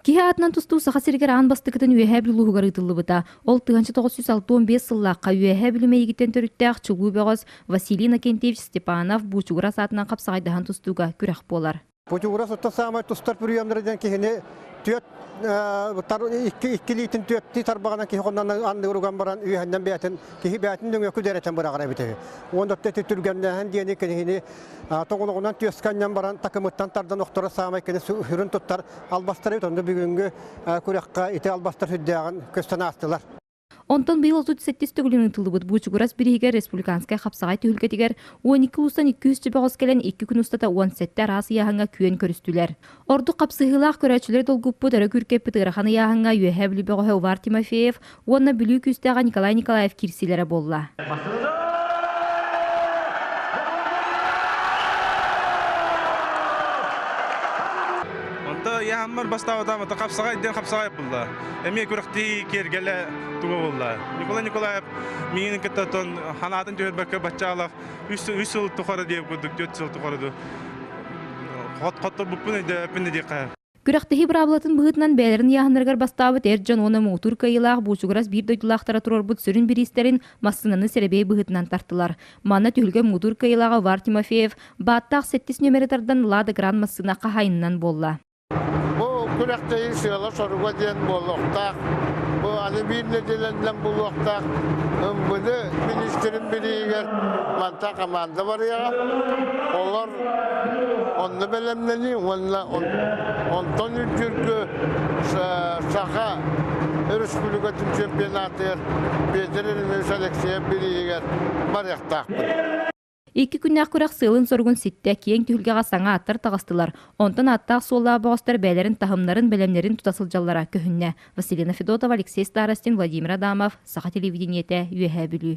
Киһи аатынан тустуу Саха сиригэр аан бастакытын Үөһээ Бүлүү улууһугар ыытыллыбыта. Ол 1965 сыллаахха Үөһээ Бүлүү Мэйигиттэн төрүттээх чулуу бөҕөс Василий Иннокентьевич Степанов Буучугурас аатынан хапсаҕайдаһан тустууга күрэх буолар. Буучугурас оттон саамай тустар бүрүйэмнэрэ диэн киһини түөрт икки илиитин түөртүү тарбаҕынан киһи хоннон анныгар уган баран үөһэннэн бэйэтин киһи бэйэтин нөҥүө күдэрэтэн быраҕар эбит үһү. Уонна түргэннээһин диэни кинини тоҕолоҕунан түөскэ анньан баран такымыттан тардан охторо саамай кини сүрүн туттар албастар эбит. Онно бүгүҥҥү күрэххэ ити албастар сүрдээҕин көстөн аастылар. Онтон быйыл 38 төгүлүн ыытыллыбыт Буучугурас бирииһигэр республиканскай хапсаҕай түһүлгэтигэр 12 улуустан 200 чөбөҕөс кэлэн 2 күн устата 17 араас ыйааһыҥҥа күөн көрүстүлэр. Ордук хапсыһыылаах көрөөччүлэри долгуппут, өрө күүркэппит ыарахан ыйааһыҥҥа Үөһээ Бүлүү бөҕөһө Увар Тимофеев уонна Бүлүү күүстээҕэ Николай Николаев киирсиилэрэ буолла. Онто яһаммар бастаабатаам ото хапсаҕай диэн хапсаҕай булла. Эмиэ күрэхтии киэргэлэ туга буолла. Николай Николаев миигин кытта тон ханаатын түһэрбэккэ баччаалах үс сыл тухары диэбит курдук түөрт сыл тухары хотторбуппун өйдөөбөппүн диэххэ. Күрэхтэһии быраабылатын быһыытынан бэйэлэрин ыйааһыннарыгар бастаабыт эр дьон уонна муҥутуур кыайыылаах Буучугурас биир дойдулаахтара туруорбут сүрүн бириистэрин массыынаны сэрэбиэй быһыытынан тартылар. Манна түһүлгэ муҥутуур кыайыылааҕа Увар Тимофеев бааттаах сэттис нүөмэри тардан Лада Гран массыына хаһаайынынан буолла. Бу күрэхтэһии сыала-соруга диэн буолуохтаах. Бу аны биир нэдиэлэннэн булуохтаах МВД министрин бирииһигэр мантан команда барыаҕа. Олор онно бэлэмнэнии уонна онтон үрдүргү Саха Өрөспүүбүлүкэтин чемпионатыгар Петр Еремеевич Алексеев бирииһигэр барыахтаахпыт. Икки күннээх күрэх сыалын-соругун ситтэ, киэҥ түһүлгэҕэ саҥа аттар таҕыстылар, онтон ааттаах-суоллаах бөҕөстөр бэйэлэрин таһымнарын, бэлэмнэрин тута сылдьаллара көһүннэ. Василина Федотова, Алексей Старостин, Владимир Адамов, Саха телевидениетэ, Үөһээ Бүлүү.